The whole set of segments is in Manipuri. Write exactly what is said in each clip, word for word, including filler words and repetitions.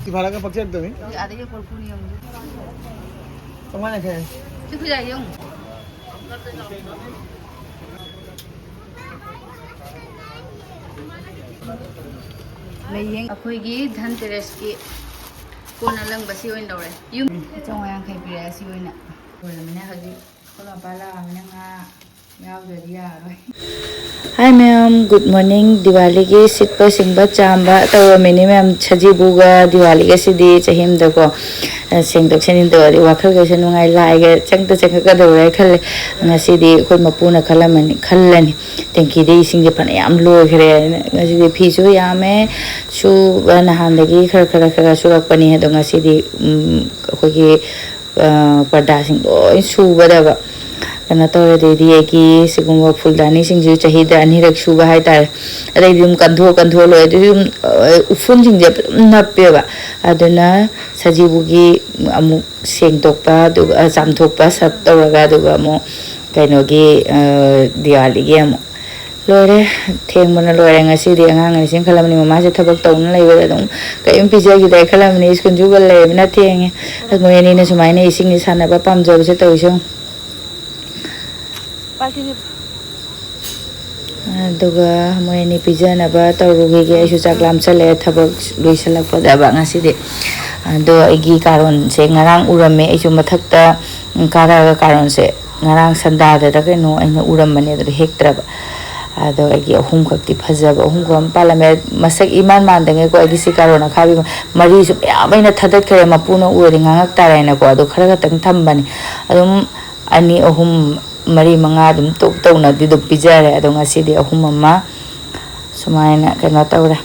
ꯁꯤ ꯐꯥꯔꯒ ꯄꯛꯆꯔꯛꯇꯕꯅꯤ꯫ ꯑꯗꯒꯤ ꯀꯣꯔꯐꯨꯅꯤ ꯌꯦꯡꯉꯨ꯫ ꯆꯥꯝꯃꯉꯥ ꯌꯥꯡꯈꯩ꯫ ꯁꯤ ꯈꯨꯌꯥꯏꯁꯦ ꯌꯦꯡꯉꯨ꯫ ꯂꯩꯌꯦꯡ ꯑꯩꯈꯣꯏꯒꯤ ꯙꯟ ꯇꯦꯔꯦꯁꯀꯤ ꯀꯣꯟ ꯑꯂꯪꯕꯁꯤ ꯑꯣꯏꯅ ꯂꯧꯔꯦ꯫ ꯌꯨꯝ ꯆꯥꯝꯃꯉꯥ ꯌꯥꯡꯈꯩ ꯄꯤꯔꯛꯑꯦ ꯁꯤ ꯑꯣꯏꯅ꯫ ꯂꯣꯏꯔꯕꯅꯤꯅ ꯍꯧꯖꯤꯛ ꯑꯩꯈꯣꯏ ꯃꯄꯥ ꯂꯥꯛꯑꯕꯅꯤꯅ ꯉꯥ ꯌꯥꯎꯗ꯭ꯔꯗꯤ ꯌꯥꯔꯔꯣꯏ꯫ Hi ꯃꯌꯥꯝ, good morning꯫ ꯗꯤꯋꯥꯂꯤꯒꯤ ꯁꯤꯠꯄ ꯁꯤꯡꯕ ꯆꯥꯝꯕ ꯇꯧꯔꯝꯃꯤꯅꯤ ꯃꯌꯥꯝ꯫ ꯁꯖꯤꯕꯨꯒ ꯗꯤꯋꯥꯂꯤꯒꯁꯤꯗꯤ ꯆꯍꯤ ꯑꯃꯗꯀꯣ, ꯑ, ꯁꯦꯡꯗꯣꯛ ꯁꯦꯡꯖꯤꯟ ꯇꯧꯔꯗꯤ ꯋꯥꯈꯜꯒꯁꯦ ꯅꯨꯡꯉꯥꯏ, ꯂꯥꯏꯒ ꯆꯪꯇ ꯆꯪꯉꯛꯀꯗꯧꯔꯦ ꯈꯜꯂꯦ꯫ ꯉꯁꯤꯗꯤ ꯑꯩꯈꯣꯏ ꯃꯄꯨꯅ ꯈꯜꯂꯝꯃꯅꯤ, ꯈꯜꯂꯅꯤ, "ꯇꯦꯡꯀꯤꯗ ꯏꯁꯤꯡꯁꯦ ꯐꯅꯌꯥꯝ ꯂꯣꯏꯈ꯭ꯔꯦ ꯍꯥꯏꯅ"꯫ ꯉꯁꯤꯗꯤ ꯐꯤꯁꯨ ꯌꯥꯝꯃꯦ ꯁꯨꯕ, ꯅꯍꯥꯟꯗꯒꯤ ꯈꯔ ꯈꯔ ꯈꯔ ꯁꯨꯔꯛꯄꯅꯤ꯫ ꯑꯗꯣ ꯉꯁꯤꯗꯤ, ꯎꯝ, ꯑꯩꯈꯣꯏꯒꯤ ꯑ, ꯄꯔꯗꯥꯁꯤꯡ ꯂꯣꯏ ꯁꯨꯒꯗꯕ꯫ ꯀꯩꯅꯣ ꯇꯧꯔꯦ꯫ ꯑꯗꯩꯗꯤ ꯑꯩꯒꯤ ꯁꯤꯒꯨꯝꯕ ꯐꯨꯜꯗꯥꯅꯤꯁꯤꯡꯁꯨ ꯆꯍꯤꯗ ꯑꯅꯤꯔꯛ ꯁꯨꯕ ꯍꯥꯏꯇꯥꯔꯦ꯫ ꯑꯗꯩꯗꯤ ꯑꯗꯨꯝ ꯀꯟꯊꯣꯛ ꯀꯟꯊꯣꯛꯑ ꯂꯣꯏ꯫ ꯑꯗꯨ ꯑꯗꯨꯝ, ꯑ, ꯎꯐꯨꯟꯁꯤꯡꯁꯦ ꯑꯗꯨꯝ ꯅꯞꯄꯦꯕ꯫ ꯑꯗꯨꯅ ꯁꯖꯤꯕꯨꯒꯤ ꯑꯃꯨꯛ ꯁꯦꯡꯗꯣꯛꯄ, ꯑꯗꯨꯒ, ꯑ, ꯆꯥꯝꯊꯣꯛꯄ ꯁꯔꯞ ꯇꯧꯔꯒ, ꯑꯗꯨꯒ ꯑꯃꯨꯛ ꯀꯩꯅꯣꯒꯤ, ꯑ, ꯗꯤꯋꯥꯂꯤꯒꯤ ꯑꯃꯨꯛ ꯂꯣꯏꯔꯦ꯫ ꯊꯦꯡꯕꯅ ꯂꯣꯏꯔꯦ꯫ ꯉꯁꯤꯗꯤ ꯑꯉꯥꯡ ꯑꯅꯤꯁꯤꯅ ꯈꯜꯂꯝꯕꯅꯤ, ꯃꯃꯥꯁꯦ ꯊꯕꯛ ꯇꯧꯅ ꯂꯩꯕꯗ ꯑꯗꯨꯝ ꯀꯔꯤꯝ ꯄꯤꯖꯈꯤꯗꯦ ꯈꯜꯂꯝꯕꯅꯤ꯫ ꯁ꯭ꯀꯨꯜꯁꯨ ꯂꯩꯕꯅ ꯊꯦꯡꯉꯦ꯫ ꯑꯁ, ꯃꯣꯏ ꯑꯅꯤꯅ ꯁꯨꯃꯥꯏꯅ ꯏꯁꯤꯡꯁꯦ ꯁꯥꯟꯅꯕ ꯄꯥꯝꯖꯕꯁꯦ ꯇꯧꯔꯤꯁꯦ ꯌꯦꯡꯉꯨ꯫ ꯑꯗꯨꯒ ꯃꯣꯏ ꯑꯅꯤ ꯄꯤꯖꯅꯕ ꯇꯧꯔꯨꯈꯤꯒꯦ꯫ ꯑꯩꯁꯨ ꯆꯥꯛ ꯂꯥꯝꯁꯜꯂꯛꯑꯦ ꯊꯕꯛ ꯂꯣꯏꯁꯤꯜꯂꯛꯄꯗꯕ ꯉꯁꯤꯗꯤ꯫ ꯑꯗꯣ ꯑꯩꯒꯤ ꯀꯥꯔꯣꯟꯁꯦ ꯉꯔꯥꯡ ꯎꯔꯝꯃꯦ꯫ ꯑꯩꯁꯨ ꯃꯊꯛꯇ ꯀꯥꯔꯛꯑꯒ ꯀꯥꯔꯣꯟꯁꯦ ꯉꯔꯥꯡ ꯁꯟꯗꯥꯗꯔ ꯀꯩꯅꯣ ꯑꯩꯅ ꯎꯔꯝꯕꯅꯦ, ꯑꯗꯨꯗ ꯍꯦꯛꯇ꯭ꯔꯕ꯫ ꯑꯗꯣ ꯑꯩꯒꯤ ꯑꯍꯨꯝꯈꯛꯇꯤ ꯐꯖꯕ ꯑꯍꯨꯝꯈꯛ ꯑꯃ ꯄꯥꯜꯂꯝꯃꯦ꯫ ꯃꯁꯛ ꯏꯃꯥꯟ ꯃꯥꯟꯗꯉꯩꯀꯣ, ꯑꯩꯒꯤ ꯁꯤ ꯀꯥꯔꯣꯟ ꯑꯈꯥꯕꯤ ꯃꯔꯤꯁꯨ ꯃꯌꯥꯝ ꯑꯩꯅ ꯊꯥꯗꯠꯈ꯭ꯔꯦ꯫ ꯃꯄꯨꯅ ꯎꯔꯗꯤ ꯉꯥꯡꯉꯛ ꯇꯥꯔꯦꯅꯀꯣ, ꯑꯗꯣ ꯈꯔ ꯈꯛꯇꯪ ꯊꯝꯕꯅꯦ꯫ ꯑꯗꯨꯝ ꯑꯅꯤ, ꯑꯍꯨꯝ, ꯃꯔꯤ, ꯃꯉꯥ ꯑꯗꯨꯝ ꯇꯣꯛ ꯇꯧꯅꯗꯤ ꯑꯗꯨꯝ ꯄꯤꯖꯔꯦ꯫ ꯑꯗꯣ ꯉꯁꯤꯗꯤ ꯑꯍꯨꯝ ꯑꯃ ꯁꯨꯃꯥꯏꯅ ꯀꯩꯅꯣ ꯇꯧꯔꯦ,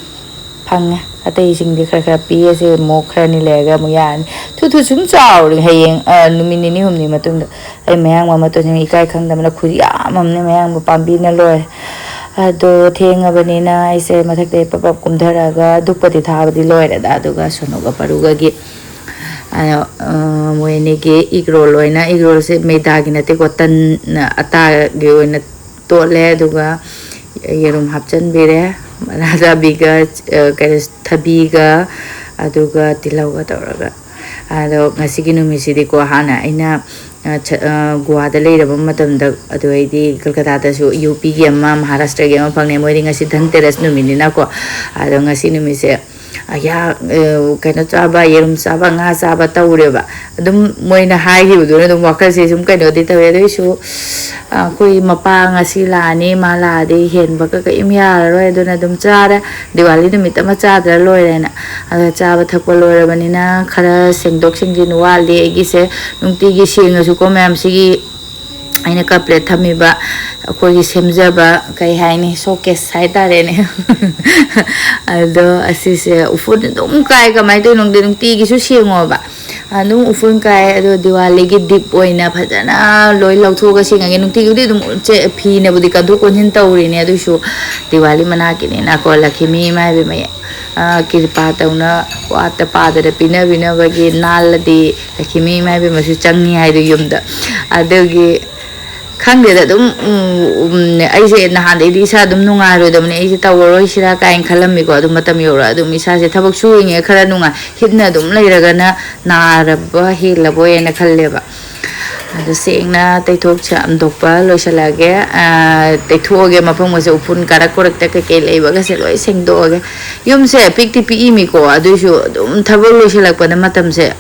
ꯐꯪꯉꯦ꯫ ꯑꯇꯩꯁꯤꯡꯗꯤ ꯈꯔ ꯈꯔ ꯄꯤꯔꯁꯦ, ꯑꯃꯨꯛ ꯈꯔꯅꯤ ꯂꯩꯔꯒ ꯑꯃꯨꯛ ꯌꯥꯔꯅꯤ꯫ ꯊꯨ ꯊꯨ ꯁꯨꯝ ꯆꯥꯎꯔꯦ꯫ ꯍꯌꯦꯡ, ꯑ, ꯅꯨꯃꯤꯠ ꯅꯤꯅꯤ ꯍꯨꯝꯅꯤ ꯃꯇꯨꯡꯗ ꯑꯩ ꯃꯌꯥꯡ ꯃꯃꯠꯇꯨꯁꯤꯅ ꯏꯀꯥꯏ ꯈꯪꯗꯕꯅ ꯈꯨꯌꯥꯝ ꯑꯃꯅꯦ, ꯃꯌꯥꯡ ꯄꯥꯝꯕꯤꯅ ꯂꯣꯏꯔꯦ꯫ ꯑꯗꯣ ꯊꯦꯡꯉꯕꯅꯤꯅ ꯑꯩꯁꯦ ꯃꯊꯛꯇ ꯄꯞ ꯄꯞ ꯀꯨꯝꯊꯔꯛꯑꯒ ꯙꯨꯞꯀꯗꯤ ꯊꯥꯕꯗꯤ ꯂꯣꯏꯔꯦꯗ꯫ ꯑꯗꯨꯒ ꯁꯣꯅꯨꯒ ꯄꯔꯨꯒꯒꯤ, ꯑꯗꯣ, ꯑ, ꯃꯣꯏ ꯑꯅꯤꯒꯤ ꯏꯒ ꯔꯣꯜ ꯑꯣꯏꯅ, ꯏꯒ ꯔꯣꯜꯁꯦ ꯃꯩꯗꯥꯒꯤ ꯅꯠꯇꯦꯀꯣ, ꯇꯟ ꯑꯇꯥꯒꯤ ꯑꯣꯏꯅ ꯇꯣꯠꯂꯦ꯫ ꯑꯗꯨꯒ ꯌꯦꯔꯨꯝ ꯍꯥꯞꯆꯤꯟꯕꯤꯔꯦ꯫ ꯃꯅꯥ ꯆꯥꯕꯤꯒ, ꯑ, ꯀꯩꯅꯣ, ꯊꯕꯤꯒ, ꯑꯗꯨꯒ ꯇꯤꯜꯍꯧꯒ ꯇꯧꯔꯒ꯫ ꯑꯗꯣ ꯉꯁꯤꯒꯤ ꯅꯨꯃꯤꯠꯁꯤꯗꯤꯀꯣ, ꯍꯥꯟꯅ ꯑꯩꯅ, ꯑ, ꯆ-, ꯑ, ꯒꯣꯋꯥꯗ ꯂꯩꯔꯕ ꯃꯇꯝꯗ, ꯑꯗꯨ ꯑꯩꯗꯤ ꯀꯜꯀꯇꯥꯗꯁꯨ ꯌꯨ ꯄꯤꯒꯤ ꯑꯃ, ꯃꯍꯥꯔꯥꯁꯇ꯭ꯔꯒꯤ ꯑꯃ ꯐꯪꯅꯩ꯫ ꯃꯣꯏꯗꯤ ꯉꯁꯤ ꯙꯟꯇꯦꯔꯁ ꯅꯨꯃꯤꯠꯅꯤꯅꯀꯣ꯫ ꯑꯗꯣ ꯉꯁꯤ ꯅꯨꯃꯤꯠꯁꯦ, ꯑꯌꯥ-, ꯑ, ꯀꯩꯅꯣ ꯆꯥꯕ, ꯌꯦꯔꯨꯝ ꯆꯥꯕ, ꯉꯥ ꯆꯥꯕ ꯇꯧꯔꯦꯕ꯫ ꯑꯗꯨꯝ ꯃꯣꯏꯅ ꯍꯥꯏꯈꯤꯕꯗꯨꯅ ꯑꯗꯨꯝ ꯋꯥꯈꯜꯁꯦ ꯁꯨꯝ ꯀꯩꯅꯣꯗꯤ ꯇꯧꯋꯦ꯫ ꯑꯗꯨꯏꯁꯨ ꯑꯩꯈꯣꯏ ꯃꯄꯥ ꯉꯁꯤ ꯂꯥꯛꯑꯅꯤ, ꯃꯥ ꯂꯥꯛꯑꯗꯤ ꯍꯦꯟꯕꯒ ꯀꯔꯤꯝ ꯌꯥꯔꯔꯣꯏ, ꯑꯗꯨꯅ ꯑꯗꯨꯝ ꯆꯥꯔꯦ꯫ ꯗꯤꯋꯥꯂꯤ ꯅꯨꯃꯤꯠ ꯑꯃ ꯆꯥꯗ꯭ꯔ ꯂꯣꯏꯔꯦꯅ꯫ ꯑꯗꯣ ꯆꯥꯕ ꯊꯛꯄ ꯂꯣꯏꯔꯕꯅꯤꯅ ꯈꯔ ꯁꯦꯡꯗꯣꯛ ꯁꯦꯡꯖꯤꯟ ꯋꯥꯠꯂꯤ꯫ ꯑꯩꯒꯤꯁꯦ ꯅꯨꯡꯇꯤꯒꯤ ꯁꯦꯡꯉꯁꯨꯀꯣ, ꯃꯌꯥꯝꯁꯤꯒꯤ ꯑꯩꯅ ꯀꯞ ꯄ꯭ꯂꯦꯠ ꯊꯝꯃꯤꯕ ꯑꯩꯈꯣꯏꯒꯤ ꯁꯦꯝꯖꯕ, ꯀꯩ ꯍꯥꯏꯅꯤ, ꯁꯣꯀꯦꯁ ꯍꯥꯏꯇꯥꯔꯦꯅꯦ꯫ ꯑꯗꯣ ꯑꯁꯤꯁꯦ ꯎꯐꯨꯟ ꯑꯗꯨꯝ ꯀꯥꯏ, ꯀꯃꯥꯏꯅ ꯇꯧꯔꯤꯅꯣ ꯈꯪꯗꯦ, ꯅꯨꯡꯇꯤꯒꯤꯁꯨ ꯁꯦꯡꯉꯣꯕ꯫ ꯑꯗꯨꯝ ꯎꯐꯨꯟ ꯀꯥꯏ꯫ ꯑꯗꯣ ꯗꯤꯋꯥꯂꯤꯒꯤ ꯗꯤꯞ ꯑꯣꯏꯅ ꯐꯖꯅ ꯂꯣꯏ ꯂꯧꯊꯣꯛꯑꯒ ꯁꯦꯡꯉꯒꯦ꯫ ꯅꯨꯡꯇꯤꯒꯤꯕꯨꯗꯤ ꯑꯗꯨꯝ ꯆꯦ-, ꯐꯤꯅꯕꯨꯗꯤ ꯀꯟꯊꯣꯛ ꯀꯣꯟꯁꯤꯟ ꯇꯧꯔꯤꯅꯦ, ꯑꯗꯨꯏꯁꯨ ꯗꯤꯋꯥꯂꯤ ꯃꯅꯥꯛꯀꯤꯅꯤꯅꯀꯣ, ꯂꯛꯈꯤꯃꯤ ꯏꯃꯥ ꯏꯕꯦꯝꯃ, ꯑ, ꯀꯤꯔꯄꯥ ꯇꯧꯅ ꯋꯥꯠꯇ ꯄꯥꯗꯅ ꯄꯤꯅꯕꯤꯅꯕꯒꯤ ꯅꯥꯜꯂꯗꯤ ꯂꯛꯈꯤꯃꯤ ꯏꯃꯥ ꯏꯕꯦꯝꯃꯁꯨ ꯆꯪꯉꯤ ꯍꯥꯏꯗꯣ ꯌꯨꯝꯗ꯫ ꯑꯗꯨꯒꯤ ꯈꯪꯗꯦꯗ, ꯑꯗꯨꯝ, ꯎꯝ, ꯎꯝ, ꯑꯩꯁꯦ ꯅꯍꯥꯟꯗꯩꯗꯤ ꯏꯁꯥ ꯑꯗꯨꯝ ꯅꯨꯡꯉꯥꯏꯔꯣꯏꯗꯕꯅꯦ, ꯑꯩꯁꯦ ꯇꯧꯔꯔꯣꯏꯁꯤꯔꯥ ꯀꯥꯏꯅ ꯈꯜꯂꯝꯃꯤꯀꯣ꯫ ꯑꯗꯨ ꯃꯇꯝ ꯌꯧꯔꯛꯑ ꯑꯗꯨꯝ ꯏꯁꯥꯁꯦ ꯊꯕꯛ ꯁꯨꯔꯤꯉꯩ ꯈꯔ ꯅꯨꯡꯉꯥꯏ, ꯍꯤꯞꯅ ꯑꯗꯨꯝ ꯂꯩꯔꯒꯅ ꯅꯥꯔꯕ ꯍꯦꯜꯂꯕꯣꯏꯅ ꯈꯜꯂꯦꯕ꯫ ꯑꯗꯨ ꯁꯦꯡꯅ ꯇꯩꯊꯣꯛ ꯁꯦꯡꯗꯣꯛꯄ ꯂꯣꯏꯁꯤꯜꯂꯛꯑꯒꯦ꯫ ꯑ, ꯇꯩꯊꯣꯛꯑꯒꯦ ꯃꯐꯝꯒꯁꯦ, ꯎꯐꯨꯟ ꯀꯥꯔꯛ ꯀꯣꯔꯛꯇ ꯀꯩꯀꯩ ꯂꯩꯕꯒꯁꯦ ꯂꯣꯏ ꯁꯦꯡꯗꯣꯛꯑꯒꯦ꯫ ꯌꯨꯝꯁꯦ ꯄꯤꯛꯇꯤ ꯄꯤꯛꯏꯃꯤꯀꯣ, ꯑꯗꯨꯏꯁꯨ ꯑꯗꯨꯝ ꯊꯕꯛ ꯂꯣꯏꯁꯤꯜꯂꯛꯄꯗ ꯃꯇꯝꯁꯦ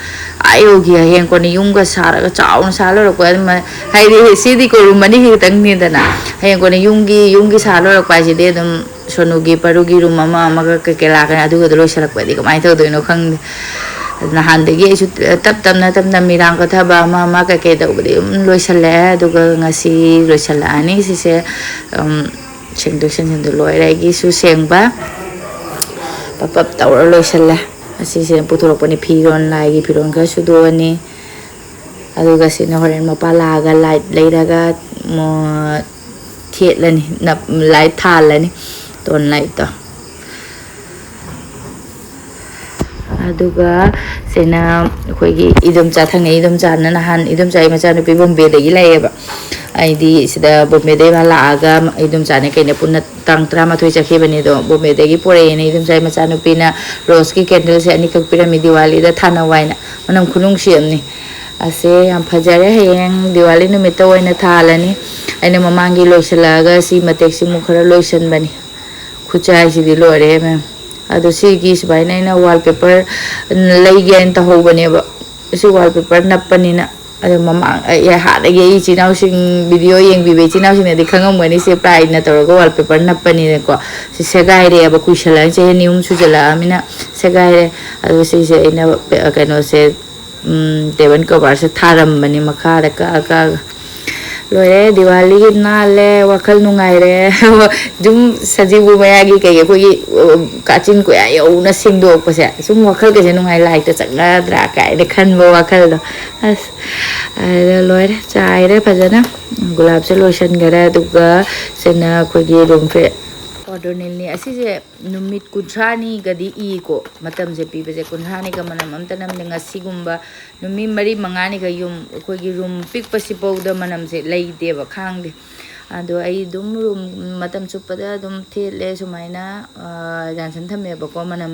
ꯑꯥ ꯌꯧꯈꯤ꯫ ꯍꯌꯦꯡ ꯀꯣꯟꯅ ꯌꯨꯝꯒ ꯁꯥꯔꯒ ꯆꯥꯎꯅ ꯁꯥ ꯂꯣꯏꯔꯛꯄ, ꯑꯗꯨꯝ, ꯍꯥꯏꯗꯤ ꯁꯤꯗꯤꯀꯣ ꯔꯨꯝ ꯑꯅꯤ ꯈꯛꯇꯪꯅꯤꯗꯅ, ꯍꯌꯦꯡ ꯀꯣꯟꯅ ꯌꯨꯝꯒꯤ, ꯌꯨꯝꯒꯤ ꯁꯥ ꯂꯣꯏꯔꯛꯄ ꯍꯥꯏꯁꯤꯗꯤ ꯑꯗꯨꯝ ꯁꯣꯅꯨꯒꯤ ꯄꯔꯨꯒꯤ ꯔꯨꯝ ꯑꯃ ꯑꯃꯒ ꯀꯩꯀꯩ ꯂꯥꯛꯀꯅꯤ, ꯑꯗꯨꯒꯗꯣ ꯂꯣꯏꯁꯤꯜꯂꯛꯄꯗꯤ ꯀꯃꯥꯏꯅ ꯇꯧꯗꯣꯏꯅꯣ ꯈꯪꯗꯦ꯫ ꯅꯍꯥꯟꯗꯒꯤ ꯑꯩꯁꯨ ꯇꯞ ꯇꯞꯅ, ꯇꯞ ꯇꯞꯅ ꯃꯤꯔꯥꯡ ꯀꯠꯊꯕ ꯑꯃ ꯑꯃ ꯀꯩꯀꯩ ꯇꯧꯕꯗꯤ ꯑꯗꯨꯝ ꯂꯣꯏꯁꯤꯜꯂꯛꯑꯦ꯫ ꯑꯗꯨꯒ ꯉꯁꯤ ꯂꯣꯏꯁꯤꯜꯂꯛꯑꯅꯤ ꯁꯤꯁꯦ꯫ ꯎꯝ, ꯁꯦꯡꯗꯣꯛ ꯁꯦꯡꯖꯤꯟꯗꯣ ꯂꯣꯏꯔꯦ꯫ ꯑꯩꯒꯤꯁꯨ ꯁꯦꯡꯕ ꯄꯞ ꯄꯞ ꯇꯧꯔ ꯂꯣꯏꯁꯤꯜꯂꯦ꯫ ꯑꯁꯤꯁꯦ ꯄꯨꯊꯣꯔꯛꯄꯅꯤ, ꯐꯤꯔꯣꯟ, ꯂꯥꯏꯒꯤ ꯐꯤꯔꯣꯟ ꯈꯔ ꯁꯨꯗꯣꯛꯑꯅꯤ꯫ ꯑꯗꯨꯒ ꯁꯤꯅ ꯍꯣꯔꯦꯟ ꯃꯄꯥ ꯂꯥꯛꯑꯒ ꯂꯥꯏꯠ ꯂꯩꯔꯒ, ꯃ-, ꯊꯦꯠꯂꯅꯤ, ꯅꯞ-, ꯂꯥꯏꯠ ꯊꯥꯜꯂꯅꯤ, ꯇꯣꯟ ꯂꯥꯏꯠꯇꯣ꯫ ꯑꯗꯨꯒ ꯁꯤꯅ ꯑꯩꯈꯣꯏꯒꯤ ꯏꯗꯣꯝꯆꯥ, ꯊꯪꯅꯩ ꯏꯗꯣꯝꯆꯥꯅ, ꯅꯍꯥꯟ ꯏꯗꯣꯝꯆꯥꯒꯤ ꯃꯆꯥꯅꯨꯄꯤ ꯕꯣꯝꯕꯦꯗꯒꯤ ꯂꯥꯛꯑꯦꯕ꯫ ꯑꯩꯗꯤ ꯁꯤꯗ ꯕꯣꯝꯕꯦꯗꯒꯤ ꯃꯥ ꯂꯥꯛꯑꯒ ꯏꯗꯣꯝꯆꯥꯅꯦ ꯀꯩꯅꯦ ꯄꯨꯟꯅ ꯇꯥꯡ ꯇꯔꯥꯃꯥꯊꯣꯏ ꯆꯠꯈꯤꯕꯅꯦ ꯑꯗꯣ, ꯕꯣꯝꯕꯦꯗꯒꯤ ꯄꯣꯔꯛꯑꯦꯅ ꯏꯗꯣꯝꯆꯥꯏ ꯃꯆꯥꯅꯨꯄꯤꯅ ꯔꯣꯁꯀꯤ ꯀꯦꯟꯗꯜꯁꯦ ꯑꯅꯤꯈꯛ ꯄꯤꯔꯝꯃꯤ, ꯗꯤꯋꯥꯂꯤꯗ ꯊꯥꯅꯧ ꯍꯥꯏꯅ꯫ ꯃꯅꯝ ꯈꯨꯅꯨꯡꯁꯤ ꯑꯃꯅꯤ꯫ ꯑꯁꯦ ꯌꯥꯝ ꯐꯖꯔꯦ꯫ ꯍꯌꯦꯡ ꯗꯤꯋꯥꯂꯤ ꯅꯨꯃꯤꯠꯇ ꯑꯣꯏꯅ ꯊꯥꯜꯂꯅꯤ꯫ ꯑꯩꯅ ꯃꯃꯥꯡꯒꯤ ꯂꯣꯏꯁꯤꯜꯂꯛꯑꯒ ꯁꯤ ꯃꯇꯦꯛꯁꯤꯃꯨꯛ ꯈꯔ ꯂꯣꯏꯁꯤꯟꯕꯅꯤ꯫ ꯈꯨꯠꯁꯥꯏꯁꯤꯗꯤ ꯂꯣꯏꯔꯦ ꯃꯦꯝ꯫ ꯑꯗꯣ ꯁꯤꯒꯤ ꯁꯨꯃꯥꯏꯅ ꯑꯩꯅ wallpaper ꯂꯩꯒꯦꯅ ꯇꯧꯍꯧꯕꯅꯦꯕ꯫ ꯁꯤ wallpaper ꯅꯞꯄꯅꯤꯅ꯫ ꯑꯗꯣ ꯃꯃꯥꯡ, ꯑꯩ ꯍꯥꯟꯅꯒꯤ ꯑꯩ ꯏꯆꯤꯟ ꯏꯅꯥꯎꯁꯤꯡ, video ꯌꯦꯡꯕꯤꯕ ꯏꯆꯤꯟ ꯏꯅꯥꯎꯁꯤꯡꯅꯗꯤ ꯈꯪꯉꯝꯒꯅꯤ, ꯁꯤ plyꯅ ꯇꯧꯔꯒ wallpaper ꯅꯞꯄꯅꯤꯅꯀꯣ꯫ ꯁꯤ ꯁꯦꯒꯥꯏꯔꯦꯕ, ꯀꯨꯏꯁꯜꯂꯛꯑꯅꯤ, ꯆꯍꯤ ꯑꯅꯤ ꯑꯍꯨꯝ ꯁꯨꯖꯜꯂꯛꯑꯃꯤꯅ ꯁꯦꯒꯥꯏꯔꯦ꯫ ꯑꯗꯣ ꯁꯤꯁꯦ ꯑꯩꯅ ꯀꯩꯅꯣꯁꯦ, ꯎꯝ, table coverꯁꯦ ꯊꯥꯔꯝꯕꯅꯤ ꯃꯈꯥꯗ ꯀꯛꯑ ꯀꯛꯑꯒ꯫ ꯂꯣꯏꯔꯦ, ꯗꯤꯋꯥꯂꯤꯒꯤ ꯅꯥꯜꯂꯦ, ꯋꯥꯈꯜ ꯅꯨꯡꯉꯥꯏꯔꯦ꯫ ꯁꯨꯝ ꯁꯖꯤꯕꯨ ꯃꯌꯥꯒꯤ ꯀꯩ ꯑꯩꯈꯣꯏꯒꯤ, ꯑ, ꯀꯥꯆꯤꯟ ꯀꯣꯌꯥ ꯌꯧꯅ ꯁꯦꯡꯗꯣꯛꯄꯁꯦ ꯁꯨꯝ ꯋꯥꯈꯜꯒꯁꯦ ꯅꯨꯡꯉꯥꯏ, ꯂꯥꯏꯔꯤꯛꯇ ꯆꯪꯅꯗ꯭ꯔꯥ ꯀꯥꯏꯅ ꯈꯟꯕ ꯋꯥꯈꯜꯗꯣ꯫ ꯑꯁ, ꯑꯗ ꯂꯣꯏꯔꯦ, ꯆꯥꯏꯔꯦ ꯐꯖꯅ꯫ ꯒꯨꯂꯥꯞꯁꯦ ꯂꯣꯏꯁꯤꯟꯈꯔꯦ, ꯑꯗꯨꯒ ꯁꯤꯅ ꯑꯩꯈꯣꯏꯒꯤ room spray꯫ Odonil-ꯅꯤ ꯑꯁꯤꯁꯦ꯫ ꯅꯨꯃꯤꯠ ꯀꯨꯟꯊ꯭ꯔꯥꯅꯤꯒꯗꯤ ꯏꯀꯣ, ꯃꯇꯝꯁꯦ ꯄꯤꯕꯁꯦ ꯀꯨꯟꯊ꯭ꯔꯥꯅꯤꯒ ꯃꯅꯝ ꯑꯝꯇ ꯅꯝꯗꯦ꯫ ꯉꯁꯤꯒꯨꯝꯕ ꯅꯨꯃꯤꯠ ꯃꯔꯤ ꯃꯉꯥꯅꯤꯒ ꯌꯨꯝ ꯑꯩꯈꯣꯏꯒꯤ room ꯄꯤꯛꯄꯁꯤꯐꯧꯗ ꯃꯅꯝꯁꯦ ꯂꯩꯇꯦꯕ, ꯈꯥꯡꯗꯦ꯫ ꯑꯗꯣ ꯑꯩ ꯑꯗꯨꯝ room ꯃꯇꯝ ꯆꯨꯞꯄꯗ ꯑꯗꯨꯝ ꯊꯦꯠꯂꯦ ꯁꯨꯃꯥꯏꯅ, ꯑ, ꯌꯥꯟꯁꯟ ꯊꯝꯃꯦꯕꯀꯣ꯫ ꯃꯅꯝ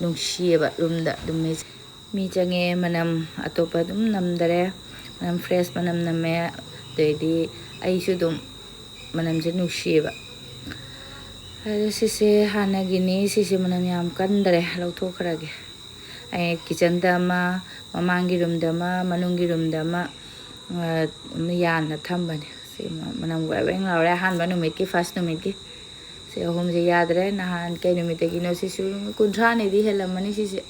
ꯅꯨꯡꯁꯤꯌꯦꯕ roomꯗ ꯑꯗꯨꯝ ꯃꯩꯁꯦ꯫ ꯃꯤ ꯆꯪꯉꯦ, ꯃꯅꯝ ꯑꯇꯣꯞꯄ ꯑꯗꯨꯝ ꯅꯝꯗꯔꯦ꯫ ꯃꯅꯝ fresh ꯃꯅꯝ ꯅꯝꯃꯦ꯫ ꯑꯗꯩꯗꯤ ꯑꯩꯁꯨ ꯑꯗꯨꯝ ꯃꯅꯝꯁꯦ ꯅꯨꯡꯁꯤꯌꯦꯕ꯫ ꯑꯗꯣ ꯁꯤꯁꯦ ꯍꯥꯟꯅꯒꯤꯅꯤ, ꯁꯤꯁꯦ ꯃꯅꯝ ꯌꯥꯝ ꯀꯟꯗꯔꯦ, ꯂꯧꯊꯣꯛꯈ꯭ꯔꯒꯦ꯫ ꯑꯩ kitchenꯗ ꯑꯃ, ꯃꯃꯥꯡꯒꯤ roomꯗ ꯑꯃ, ꯃꯅꯨꯡꯒꯤ roomꯗ ꯑꯃ, ꯑ, ꯌꯥꯟꯅ ꯊꯝꯕꯅꯦ꯫ ꯁꯤ ꯃꯅꯝ ꯋꯦꯡ ꯋꯦꯡ ꯂꯥꯎꯔꯦ ꯑꯍꯥꯟꯕ ꯅꯨꯃꯤꯠꯀꯤ, first ꯅꯨꯃꯤꯠꯀꯤ꯫ ꯁꯤ ꯑꯍꯨꯝꯁꯦ ꯌꯥꯗ꯭ꯔꯦ꯫ ꯅꯍꯥꯟ ꯀꯩ ꯅꯨꯃꯤꯠꯇꯒꯤꯅꯣ ꯁꯤꯁꯨ, ꯀꯨꯟꯊ꯭ꯔꯥꯅꯤꯗꯤ ꯍꯦꯜꯂꯝꯃꯅꯤ ꯁꯤꯁꯦ꯫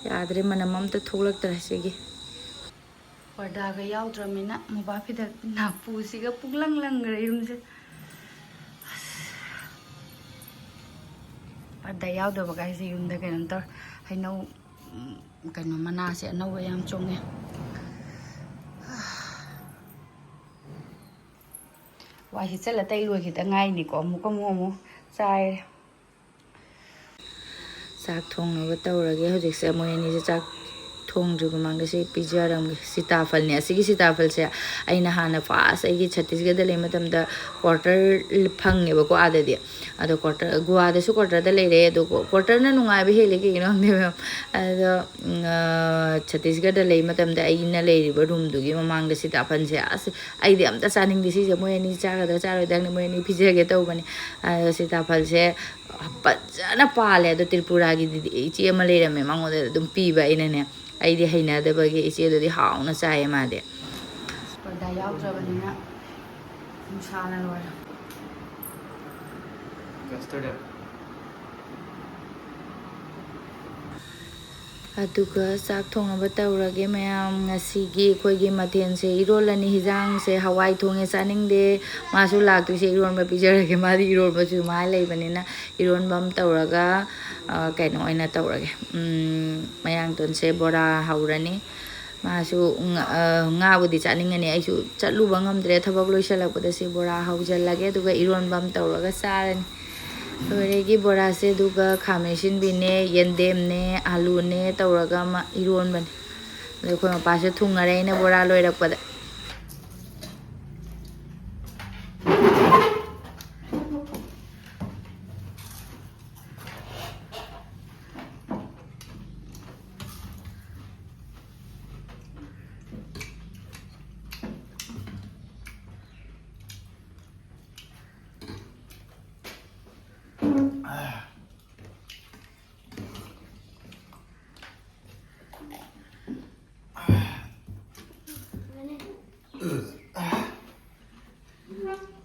ꯌꯥꯗ꯭ꯔꯦ, ꯃꯅꯝ ꯑꯝꯇ ꯊꯣꯛꯂꯛꯇ꯭ꯔꯦ ꯁꯤꯒꯤ꯫ ꯄꯔꯗꯥꯒ ꯌꯥꯎꯗ꯭ꯔꯃꯤꯅ ꯃꯣꯕꯥ ꯐꯤꯗꯛ ꯅꯥꯄꯨꯁꯤꯒ ꯄꯨꯡꯂꯪ ꯂꯪꯈ꯭ꯔꯦ ꯌꯨꯝꯁꯦ꯫ ꯑꯁ, ꯄꯔꯗꯥ ꯌꯥꯎꯗꯕ ꯀꯥꯏꯁꯦ ꯌꯨꯝꯗ ꯀꯩꯅꯣꯝ ꯇꯧꯔꯦ꯫ ꯍꯩꯅꯧ, ꯎꯝ, ꯀꯩꯅꯣ ꯃꯅꯥꯁꯦ ꯑꯅꯧꯕ ꯌꯥꯝ ꯆꯣꯡꯉꯦ꯫ ꯋꯥꯏ ꯁꯤꯠꯆꯜꯂ ꯇꯩ ꯂꯣꯏꯈꯤꯗ ꯉꯥꯏꯅꯤꯀꯣ꯫ ꯑꯃꯨꯛ ꯑꯃꯨꯛ ꯑꯃꯨꯛ ꯆꯥꯏꯔꯦ꯫ ꯆꯥꯛ ꯊꯣꯡꯅꯕ ꯇꯧꯔꯒꯦ꯫ ꯍꯧꯖꯤꯛꯁꯦ ꯃꯣꯏ ꯑꯅꯤꯁꯦ ꯆꯥꯛ ꯊꯣꯡꯗ꯭ꯔꯤ ꯃꯃꯥꯡꯗ ꯁꯤ ꯄꯤꯖꯔꯝꯒꯦ꯫ ꯁꯤꯇꯥꯐꯜꯅꯦ꯫ ꯑꯁꯤꯒꯤ ꯁꯤꯇꯥꯐꯜꯁꯦ ꯑꯩꯅ ꯍꯥꯟꯅ ꯐꯥꯔꯁ ꯑꯩꯒꯤ ꯁꯠꯇꯤꯁꯒꯔꯗ ꯂꯩ ꯃꯇꯝꯗ ꯀ꯭ꯋꯥꯇꯔ ꯐꯪꯉꯦꯕꯀꯣ ꯑꯥꯗꯗꯤ꯫ ꯑꯗꯣ ꯀ꯭ꯋꯥꯇꯔ, ꯒꯣꯋꯥꯗꯁꯨ ꯀ꯭ꯋꯥꯇꯔꯗ ꯂꯩꯔꯦ꯫ ꯑꯗꯣ ꯀ꯭ꯋꯥꯇꯔꯅ ꯅꯨꯡꯉꯥꯏꯕ ꯍꯦꯜꯂꯦ, ꯀꯩꯒꯤꯅꯣ ꯈꯪꯗꯦ ꯃꯌꯥꯝ꯫ ꯑꯗꯣ ꯎꯝ, ꯑ, ꯁꯠꯇꯤꯁꯒꯔꯗ ꯂꯩ ꯃꯇꯝꯗ ꯑꯩꯅ ꯂꯩꯔꯤꯕ ꯔꯨꯝꯗꯨꯒꯤ ꯃꯃꯥꯡꯗ ꯁꯤꯇꯥꯐꯜꯁꯦ, ꯑꯁ, ꯑꯩꯗꯤ ꯑꯝꯇ ꯆꯥꯅꯤꯡꯗꯦ ꯁꯤꯁꯦ꯫ ꯃꯣꯏ ꯑꯅꯤ ꯆꯥꯒꯗ꯭ꯔꯥ ꯆꯥꯔꯣꯏꯗ꯭ꯔꯥ ꯈꯪꯗꯦ, ꯃꯣꯏ ꯑꯅꯤ ꯄꯤꯖꯒꯦ ꯇꯧꯕꯅꯦ꯫ ꯑꯗꯣ ꯁꯤꯇꯥꯐꯜꯁꯦ ꯐꯖꯅ ꯄꯥꯜꯂꯦ꯫ ꯑꯗꯣ ꯇ꯭ꯔꯤꯄꯨꯔꯥꯒꯤꯗꯤ ꯏꯆꯦ ꯑꯃ ꯂꯩꯔꯝꯃꯦ, ꯃꯉꯣꯟꯗ ꯑꯗꯨꯝ ꯄꯤꯕ ꯑꯩꯅꯅꯦ꯫ ꯑꯩꯗꯤ ꯍꯩꯅꯗꯕꯒꯤ ꯏꯆꯦꯗꯨꯗꯤ ꯍꯥꯎꯅ ꯆꯥꯏꯌꯦ ꯃꯥꯗꯤ꯫ ꯄꯔꯗꯥ ꯌꯥꯎꯗ꯭ꯔꯕꯅꯤꯅ ꯅꯨꯡꯁꯥꯅ ꯂꯣꯏꯔꯦ꯫ ꯑꯗꯨꯒ ꯆꯥꯛ ꯊꯣꯡꯅꯕ ꯇꯧꯔꯒꯦ ꯃꯌꯥꯝ꯫ ꯉꯁꯤꯒꯤ ꯑꯩꯈꯣꯏꯒꯤ ꯃꯊꯦꯜꯁꯦ ꯏꯔꯣꯜꯂꯅꯤ꯫ ꯍꯤꯟꯖꯥꯡꯁꯦ ꯍꯋꯥꯏ ꯊꯣꯡꯉꯦ, ꯆꯥꯅꯤꯡꯗꯦ꯫ ꯃꯥꯁꯨ ꯂꯥꯛꯇꯣꯏꯁꯦ ꯏꯔꯣꯟꯕ ꯄꯤꯖꯔꯒꯦ꯫ ꯃꯥꯗꯤ ꯏꯔꯣꯟꯕꯁꯨ ꯃꯥ ꯂꯩꯕꯅꯤꯅ ꯏꯔꯣꯟꯕ ꯑꯃ ꯇꯧꯔꯒ, ꯑ, ꯀꯩꯅꯣ ꯑꯣꯏꯅ ꯇꯧꯔꯒꯦ꯫ ꯎꯝ, ꯃꯌꯥꯡꯇꯣꯟꯁꯦ ꯕꯣꯔꯥ ꯍꯧꯔꯅꯤ꯫ ꯃꯥꯁꯨ ꯉꯥ-, ꯑ, ꯉꯥꯕꯨꯗꯤ ꯆꯥꯅꯤꯡꯉꯅꯤ꯫ ꯑꯩꯁꯨ ꯆꯠꯂꯨꯕ ꯉꯝꯗ꯭ꯔꯦ꯫ ꯊꯕꯛ ꯂꯣꯏꯁꯤꯜꯂꯛꯄꯗ ꯁꯤ ꯕꯣꯔꯥ ꯍꯧꯖꯤꯜꯂꯒꯦ꯫ ꯑꯗꯨꯒ ꯏꯔꯣꯟꯕ ꯑꯃ ꯇꯧꯔꯒ ꯆꯥꯔꯅꯤ꯫ ꯂꯣꯏꯔꯦꯒꯤ ꯕꯣꯔꯥꯁꯦ꯫ ꯑꯗꯨꯒ ꯈꯥꯃꯦꯟ ꯑꯁꯤꯟꯕꯤꯅꯦ, ꯌꯦꯟꯗꯦꯝꯅꯦ, ꯑꯂꯨꯅꯦ ꯇꯧꯔꯒ ꯑꯃ ꯏꯔꯣꯟꯕꯅꯦ꯫ ꯑꯗꯣ ꯑꯩꯈꯣꯏ ꯃꯄꯥꯁꯨ ꯊꯨꯡꯉꯔꯦ ꯑꯩꯅ ꯕꯣꯔꯥ ꯂꯣꯏꯔꯛꯄꯗ꯫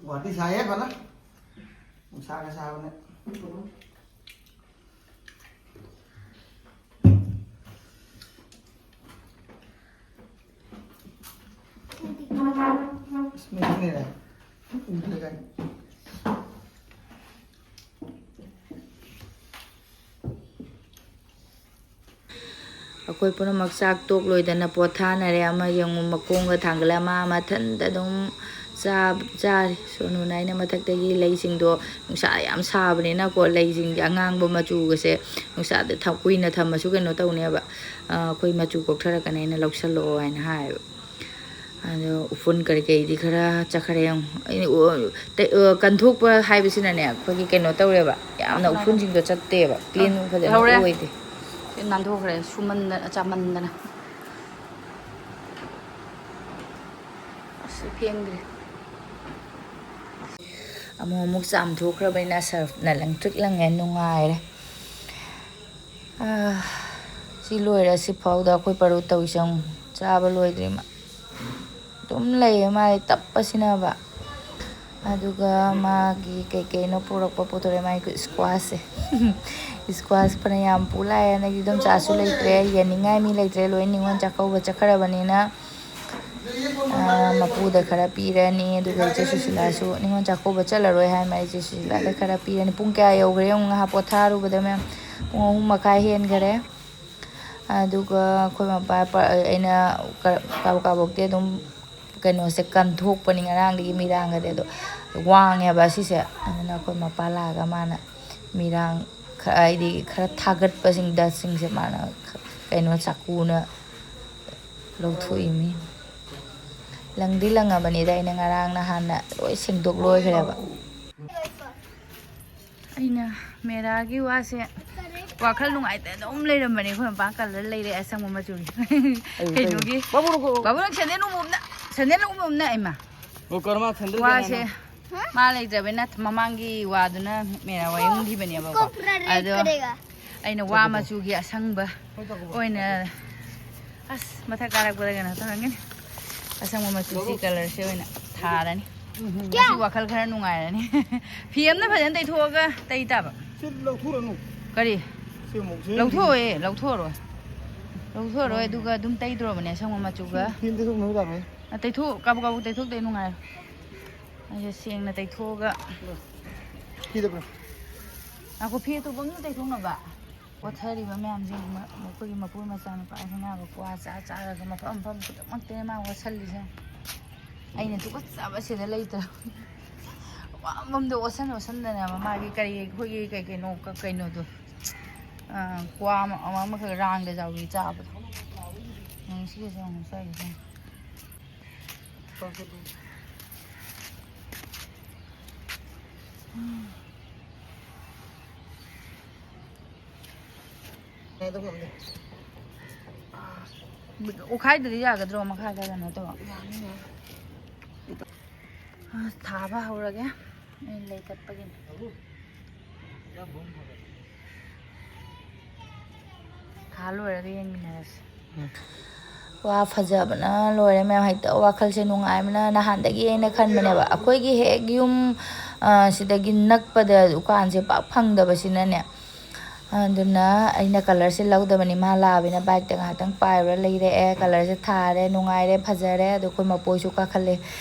ꯒꯨꯍꯥꯇꯤ ꯁꯥꯏꯌꯦ ꯐꯅ꯫ ꯅꯨꯡꯁꯥꯒ ꯁꯥꯕꯅꯦ꯫ ꯑꯁ, ꯃꯩ ꯂꯩꯔꯦ꯫ ꯎꯗ꯭ꯔꯦ ꯀꯥꯏ꯫ ꯑꯩꯈꯣꯏ ꯄꯨꯝꯅꯃꯛ ꯆꯥꯛ ꯇꯣꯛ ꯂꯣꯏꯗꯅ ꯄꯣꯊꯥꯅꯔꯦ꯫ ꯑꯃ ꯌꯦꯡꯉꯨ, ꯃꯈꯣꯡꯒ ꯊꯥꯡꯒꯠꯂ ꯃꯥ ꯃꯊꯟꯇ ꯑꯗꯨꯝ ꯆꯥꯔꯤ꯫ ꯁꯣꯅꯨꯅ ꯑꯩꯅ ꯃꯊꯛꯇꯒꯤ ꯂꯩꯁꯤꯡꯗꯣ, ꯅꯨꯡꯁꯥ ꯌꯥꯝ ꯁꯥꯕꯅꯤꯅꯀꯣ, ꯂꯩꯁꯤꯡꯒꯤ ꯑꯉꯥꯡꯕ ꯃꯆꯨꯒꯁꯦ ꯅꯨꯡꯁꯥꯗ ꯀꯨꯏꯅ ꯊꯝꯃꯁꯨ ꯀꯩꯅꯣ ꯇꯧꯅꯦꯕ, ꯑꯩꯈꯣꯏ ꯃꯆꯨ ꯀꯣꯛꯊꯔꯛꯀꯅꯤ, ꯑꯩꯅ ꯂꯧꯁꯜꯂꯛꯑꯣ ꯍꯥꯏꯅ ꯍꯥꯏꯌꯦꯕ꯫ ꯑꯗꯣ ꯎꯐꯨꯟ ꯀꯔꯤ ꯀꯔꯤꯗꯤ ꯈꯔ ꯆꯠꯈ꯭ꯔꯦ ꯌꯦꯡꯉꯣ꯫ ꯀꯟꯊꯣꯛꯄ ꯍꯥꯏꯕꯁꯤꯅꯅꯦ, ꯑꯩꯈꯣꯏꯒꯤ ꯀꯩꯅꯣ ꯇꯧꯔꯦꯕ, ꯌꯥꯝꯅ ꯎꯐꯨꯟꯁꯤꯡꯗꯣ ꯆꯠꯇꯦꯕ, ꯀ꯭ꯂꯤꯟ ꯐꯖꯅ ꯑꯣꯏꯗꯦ꯫ ꯅꯥꯟꯊꯣꯛꯈ꯭ꯔꯦ ꯁꯨꯃꯟꯗꯅ ꯆꯥꯃꯟꯗꯅ꯫ ꯑꯁ ꯐꯦꯡꯗ꯭ꯔꯤ꯫ ꯑꯃꯨꯛ ꯑꯃꯨꯛ ꯆꯥꯝꯊꯣꯛꯈ꯭ꯔꯕꯅꯤꯅ ꯁꯔꯞꯅ ꯂꯪꯇ꯭ꯔꯤꯛ ꯂꯪꯉꯦ, ꯅꯨꯡꯉꯥꯏꯔꯦ꯫ ꯁꯤ ꯂꯣꯏꯔ ꯁꯤꯐꯥꯎꯗ ꯑꯩꯈꯣꯏ ꯄꯔꯨ ꯇꯧꯁꯦ ꯑꯃꯨꯛ ꯆꯥꯕ ꯂꯣꯏꯗ꯭ꯔꯤꯃ꯫ ꯑꯗꯨꯝ ꯂꯩꯌꯦ ꯃꯥꯗꯤ ꯇꯞꯄꯁꯤꯅꯕ꯫ ꯑꯗꯨꯒ ꯃꯥꯒꯤ ꯀꯩꯀꯩꯅꯣ ꯄꯨꯔꯛꯄ ꯄꯨꯊꯣꯔꯛꯑꯦ, ꯃꯥꯒꯤ ꯏꯁꯀ꯭ꯋꯥꯁꯁꯦ꯫ ꯏꯁꯀ꯭ꯋꯥꯁ ꯐꯅ ꯌꯥꯝ ꯄꯨ ꯂꯥꯛꯑꯦ꯫ ꯍꯟꯗꯛꯇꯤ ꯑꯗꯨꯝ ꯆꯥꯁꯨ ꯂꯩꯇ꯭ꯔꯦ, ꯌꯦꯟꯅꯤꯡꯉꯥꯏ ꯃꯤ ꯂꯩꯇ꯭ꯔꯦ, ꯂꯣꯏ ꯅꯤꯉꯣꯜ ꯆꯥꯛꯀꯧꯕ ꯆꯠꯈ꯭ꯔꯕꯅꯤꯅ꯫ ꯃꯄꯨꯗ ꯈꯔ ꯄꯤꯔꯅꯤ, ꯑꯗꯨꯒ ꯏꯆꯦ ꯁꯨꯁꯤꯂꯥꯁꯨ ꯅꯤꯉꯣꯜ ꯆꯥꯛꯀꯧꯕ ꯆꯠꯂꯔꯣꯏ ꯍꯥꯏ ꯃꯥ꯫ ꯏꯆꯦ ꯁꯨꯁꯤꯂꯥꯗ ꯈꯔ ꯄꯤꯔꯅꯤ꯫ ꯄꯨꯡ ꯀꯌꯥ ꯌꯧꯈ꯭ꯔꯦ ꯌꯦꯡꯉꯨ, ꯉꯥꯏꯍꯥꯛ ꯄꯣꯊꯥꯔꯨꯕꯗ ꯃꯌꯥꯝ꯫ ꯄꯨꯡ ꯑꯍꯨꯝ ꯃꯈꯥꯏ ꯍꯦꯟꯈꯔꯦ꯫ ꯑꯗꯨꯒ ꯑꯩꯈꯣꯏ ꯃꯄꯥ ꯑꯩꯅ ꯀꯥꯕꯣꯛ ꯀꯥꯕꯣꯛꯇꯤ ꯑꯗꯨꯝ ꯀꯩꯅꯣꯁꯦ ꯀꯟꯊꯣꯛꯄꯅꯤ ꯉꯔꯥꯡꯗꯒꯤ ꯃꯤꯔꯥꯡꯒꯗꯤ꯫ ꯑꯗꯣ ꯋꯥꯡꯉꯦꯕ ꯑꯁꯤꯁꯦ꯫ ꯑꯗꯨꯅ ꯑꯩꯈꯣꯏ ꯃꯄꯥ ꯂꯥꯛꯑꯒ ꯃꯥꯅ ꯃꯤꯔꯥꯡ ꯈ-, ꯍꯥꯏꯗꯤ ꯈꯔ ꯊꯥꯒꯠꯄꯁꯤꯡ, ꯗꯁꯁꯤꯡꯁꯦ ꯃꯥꯅ ꯈ-, ꯀꯩꯅꯣ ꯆꯥꯀꯨꯅ ꯂꯧꯊꯣꯛꯏ ꯃꯤ꯫ ꯂꯪꯗꯤ ꯂꯪꯉꯕꯅꯤꯗ, ꯑꯩꯅ ꯉꯔꯥꯡ ꯅꯍꯥꯟꯅ ꯂꯣꯏ ꯁꯦꯡꯗꯣꯛ ꯂꯣꯏꯈ꯭ꯔꯦꯕ꯫ ꯑꯩꯅ ꯃꯦꯔꯥꯒꯤ ꯋꯥꯁꯦ ꯋꯥꯈꯜ ꯅꯨꯡꯉꯥꯏꯇꯅ ꯑꯗꯨꯝ ꯂꯩꯔꯝꯕꯅꯦ꯫ ꯑꯩꯈꯣꯏ ꯃꯄꯥ ꯀꯂꯔ ꯂꯩꯔꯦ ꯑꯁꯪꯕ ꯃꯆꯨꯒꯤ꯫ ꯀꯩꯅꯣꯒꯤ ꯕꯥꯕꯨ ꯅꯪ ꯁꯦꯟꯗꯦꯜ ꯎꯃꯨꯝꯅ, ꯁꯦꯟꯗꯦꯜ ꯎꯃꯨꯝꯅ ꯏꯃ꯫ ꯋꯥꯁꯦ ꯃꯥ ꯂꯩꯇ꯭ꯔꯕꯅꯤꯅ ꯃꯃꯥꯡꯒꯤ ꯋꯥꯗꯨꯅ ꯃꯦꯔꯥ ꯋꯥꯌꯨꯝꯈꯤꯕꯅꯦꯕꯀꯣ꯫ ꯑꯗꯣ ꯑꯩꯅ ꯋꯥ ꯃꯆꯨꯒꯤ ꯑꯁꯪꯕ ꯑꯣꯏꯅ, ꯑꯁ, ꯃꯊꯛ ꯀꯥꯔꯛꯄꯗ ꯀꯩꯅꯣ ꯇꯧꯔꯝꯒꯅꯤ꯫ ꯑꯁꯪꯕ ꯃꯆꯨꯁꯤ ꯀꯂꯔꯁꯦ ꯑꯣꯏꯅ ꯊꯥꯔꯅꯤ꯫ ꯉꯁꯤ ꯋꯥꯈꯜ ꯈꯔ ꯅꯨꯡꯉꯥꯏꯔꯅꯤ꯫ ꯐꯤ ꯑꯃꯅ ꯐꯖꯅ ꯇꯩꯊꯣꯛꯑꯒ ꯇꯩ ꯇꯥꯕ꯫ ꯁꯤ ꯂꯧꯊꯣꯛꯑꯅꯨ꯫ ꯀꯔꯤ? ꯁꯤ ꯑꯃꯨꯛ ꯁꯤ ꯂꯧꯊꯣꯛꯑꯣꯏ, ꯂꯧꯊꯣꯛꯑꯔꯣꯏ꯫ ꯂꯧꯊꯣꯛꯑꯔꯣꯏ, ꯑꯗꯨꯒ ꯑꯗꯨꯝ ꯇꯩꯗ꯭ꯔꯣꯕꯅꯦ ꯑꯁꯪꯕ ꯃꯆꯨꯒ꯫ ꯐꯤ ꯑꯝꯇ ꯁꯨꯞꯅꯕ ꯌꯥꯔꯣꯏ꯫ ꯑ, ꯇꯩꯊꯣꯛ, ꯀꯥꯕꯛ ꯀꯥꯕꯛ ꯇꯩꯊꯣꯛꯇꯩ ꯅꯨꯡꯉꯥꯏꯔꯣꯏ꯫ ꯑꯩꯁꯦ ꯁꯦꯡꯅ ꯇꯩꯊꯣꯛꯑꯒ꯫ ꯐꯤꯗ ꯄꯨꯔꯣ꯫ ꯉꯥꯏꯈꯣ, ꯐꯤ ꯑꯇꯣꯞꯄ ꯑꯝꯇ ꯇꯩꯊꯣꯛꯅꯕ꯫ ꯀꯣꯊꯔꯤꯕ ꯃꯌꯥꯝꯁꯦ ꯃ-, ꯃꯈꯣꯏꯒꯤ ꯃꯄꯨ ꯃꯆꯥꯅꯨꯄꯥꯁꯤꯅꯕ ꯀ꯭ꯋꯥ ꯆꯥ ꯆꯥꯔꯒ ꯃꯐꯝ ꯃꯐꯝ ꯈꯨꯗꯤꯡꯃꯛꯇꯅꯦ ꯃꯥ ꯋꯥꯠꯁꯜꯂꯤꯁꯦ꯫ ꯑꯩꯅ ꯇꯨꯀꯠꯆꯕ ꯁꯤꯗ ꯂꯩꯇ꯭ꯔꯕ꯫ ꯑꯄꯥꯝꯕꯝꯗ ꯑꯣꯠꯁꯟ ꯑꯣꯠꯁꯟꯗꯅꯦꯕ ꯃꯥꯒꯤ ꯀꯔꯤ, ꯑꯩꯈꯣꯏꯒꯤ ꯀꯩ ꯀꯩꯅꯣ, ꯀ-, ꯀꯩꯅꯣꯗꯣ, ꯑ, ꯀ꯭ꯋꯥ ꯑꯃ, ꯑꯃ-, ꯑꯃꯈꯛ ꯔꯥꯡꯗ ꯌꯥꯎꯏ ꯆꯥꯕꯗꯣ꯫ ꯎꯝ, ꯁꯤꯒꯤꯁꯦ ꯑꯃꯨꯛ ꯁ꯭ꯋꯥꯏꯒꯤꯁꯦ ꯑꯃꯨꯛ꯫ ꯑꯣꯈꯥꯏꯗꯗꯤ ꯌꯥꯒꯗ꯭ꯔꯣ? ꯃꯈꯥꯗ ꯀꯩꯅꯣ ꯇꯧ꯫ ꯌꯥꯅꯤ, ꯌꯥꯅꯤ꯫ ꯑ, ꯊꯥꯕ ꯍꯧꯔꯒꯦ꯫ ꯑꯩ ꯂꯩ ꯀꯠꯄꯒꯤꯅꯦ꯫ ꯊꯥ ꯂꯣꯏꯔꯒ ꯌꯦꯡꯃꯤꯟꯅꯔꯁꯤ꯫ ꯎꯝ꯫ ꯋꯥ ꯐꯖꯕꯅ ꯂꯣꯏꯔꯦ ꯃꯌꯥꯝ꯫ ꯍꯦꯛꯇ ꯋꯥꯈꯜꯁꯦ ꯅꯨꯡꯉꯥꯏꯕꯅ ꯅꯍꯥꯟꯗꯒꯤ ꯑꯩꯅ ꯈꯟꯕꯅꯦꯕ꯫ ꯑꯩꯈꯣꯏꯒꯤ ꯍꯦꯛ ꯌꯨꯝ, ꯑ, ꯁꯤꯗꯒꯤ ꯅꯛꯄꯗ ꯗꯨꯀꯥꯟꯁꯦ ꯄꯥꯛ ꯐꯪꯗꯕꯁꯤꯅꯅꯦ꯫ ꯑꯗꯨꯅ ꯑꯩꯅ colourꯁꯦ ꯂꯧꯗꯕꯅꯤ꯫ ꯃꯥ ꯂꯥꯛꯑꯕꯅꯤꯅ bikeꯇ ꯉꯥꯏꯍꯥꯛꯇꯪ ꯄꯥꯏꯔꯨꯔ ꯂꯩꯔꯛꯑꯦ꯫ Colourꯁꯦ ꯊꯥꯔꯦ, ꯅꯨꯡꯉꯥꯏꯔꯦ, ꯐꯖꯔꯦ꯫ ꯑꯗꯣ ꯑꯩꯈꯣꯏ ꯃꯄꯣꯏꯁꯨ ꯀꯥꯈꯠꯂꯦ꯫